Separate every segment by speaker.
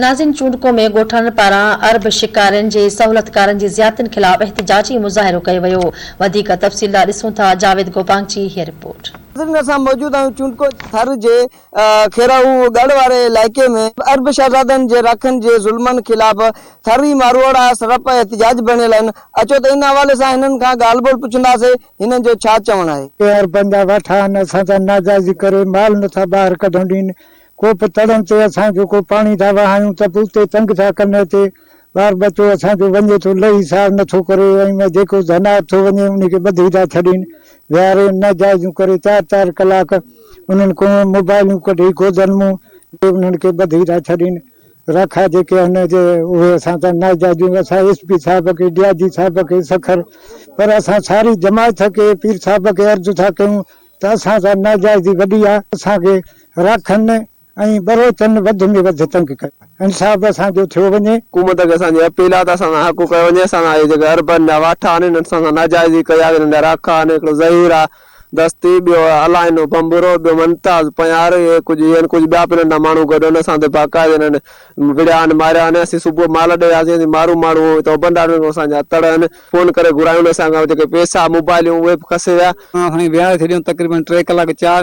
Speaker 1: ناظرين چونڊڪو ۾ ڳوٺاڻن پاران عرب شڪارين جي سهولتڪارن جي زيادتين خلاف احتجاجي مظاهرو ڪيو ويو وڌيڪ تفصيل لاء ڏسون ٿا جاويد گوپانگ جي هيء رپورٽ.
Speaker 2: ناظرين اسان موجود آهيون چونڊڪو ٿر جي کيراهو ڳڙهه واري علائقي ۾ عرب شهزادن جي راکن جي ظلمن خلاف ٿري ماروئڙا سرپ احتجاج بڻيل آهن اچو ته ان حوالي سان هنن کان ڳالهه ٻولهه پڇنداسين هنن جو ڇا چوڻ آهي.
Speaker 3: عربن جا واٺا آهن اسان سان ناجائزي ڪري مال نٿا ٻاهر ڪڍڻ ڏين ڪو به تڙن تي اسان جو ڪو پاڻي ٿا وهايون ته به اتي تنگ ٿا ڪن اتي ٻار ٻچو اسان جو وڃي ٿو لهي ساهه نه ٿو ڪري ۽ ۾ جيڪو ڌنار ٿو وڃي انهي کي ٻڌي ٿا ڇڏين ويهاري ناجائزيون ڪري چار چار ڪلاڪ انهن کان موبائليون ڪڍي گودن مون انهن کي ٻڌي ٿا ڇڏين راکا جيڪي آهن جي اهي اسان سان ناجائزيون اسان ايس پي صاحب کي ڊي I جي صاحب کي سکر پر اسان ساري جماعت کي پير صاحب کي عرض ٿا ڪيون ته اسان سان ناجائزي وڏي آ، اسان کي راکن ۽ ٻروچن وڌ ۾ وڌ تنگ ڪيو آ، انصاف اسان جو ٿيو وڃي.
Speaker 4: حڪومت کي اسان جي اپيل آ ته اسان سان حق ڪيو وڃي، اسان سان اهي جيڪي عربن جا واٺا آهن انهن اسان سان ناجائزي ڪئي آ، انهن جا راکا آهن، هڪڙو ظهير آ دستي، ٻيو علائنو ڀنڀرو، ٻيو ممتاز پنهيار، اهي ڪجهه اهي آهن، ڪجهه ٻيا به ننڍا ماڻهو گڏ آهن، اسان تي باقاعدي انهن وڙهيا آهن، ماريا آهن، اسين صبح مال ڏي وياسين، اسين مارو ماڻهو آهيون، هتان ابن ڏاڏن کان اسان جا تڙ آهن. فون ڪري گهرايون اسان کان جيڪي پيسا موبائليون اهي به کسي ويا.
Speaker 5: اسان کي ويهاري ڇڏيائون تقريبن ٽي ڪلاڪ چار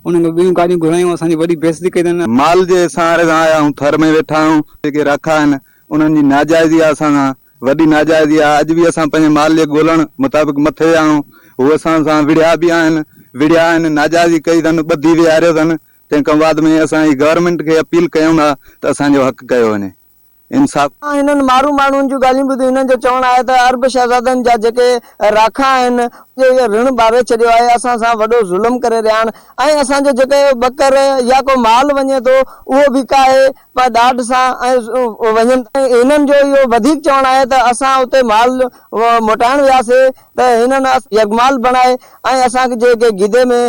Speaker 5: انهن کان ٻيون گاڏيون گهرايون اسان جي وڏي بيعزتي ڪئي اٿن.
Speaker 6: مال جي سهاري سان آيا آهيون ٿر ۾ ويٺا آهيون جيڪي راکا آهن انهن جي ناجائزي آهي اسان سان وڏي ناجائزي آهي اڄ به اسان پنهنجي مال جي ڳولڻ مطابق مٿي ويا آهيون هو اسان سان وڙهيا به آهن وڙهيا آهن ناجائزي ڪئي اٿن ٻڌي ويهاريو اٿن تنهن کان بعد ۾ اسان هي گورنمينٽ کي اپيل ڪيون ٿا ته اسان جو حق ڪيو وڃي. انصاف.
Speaker 2: هنن مارو ماڻهن جون ڳالهيون ٻڌيون. هنن جو چوڻ آهي ته عرب شهزادن جا جيڪي راکا آهن، اهي رڻ ٻاري ڇڏيو آهي، اسان سان وڏو ظلم ڪري رهيا آهن ۽ اسان جو جيڪي ٻڪر يا ڪو مال وڃي ٿو اهو به ڪاهي ڏاڍ سان ۽ وڃن ٿا. هنن جو اهو وڌيڪ چوڻ آهي ته اسان اتي مال موٽائڻ وياسي ته هنن يرغمال بڻائي ۽ اسان جي جيڪي گدي ۾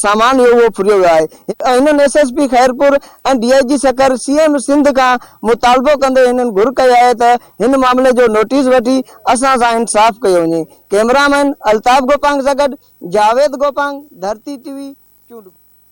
Speaker 2: سامان هيو اهو ڦريو ويو آهي. هنن S S P Khairpur ۽ D I G Sukkur C M Sindh کان مطالبو ڪندي هنن گهر ڪئي آهي ته هن معاملي جو نوٽيس وٺي اسان سان انصاف ڪيو وڃي. ڪئميرا مين الطاف گوپانگ سان گڏ جاويد گوپانگ، ڌرتي ٽي وي، چونڊ.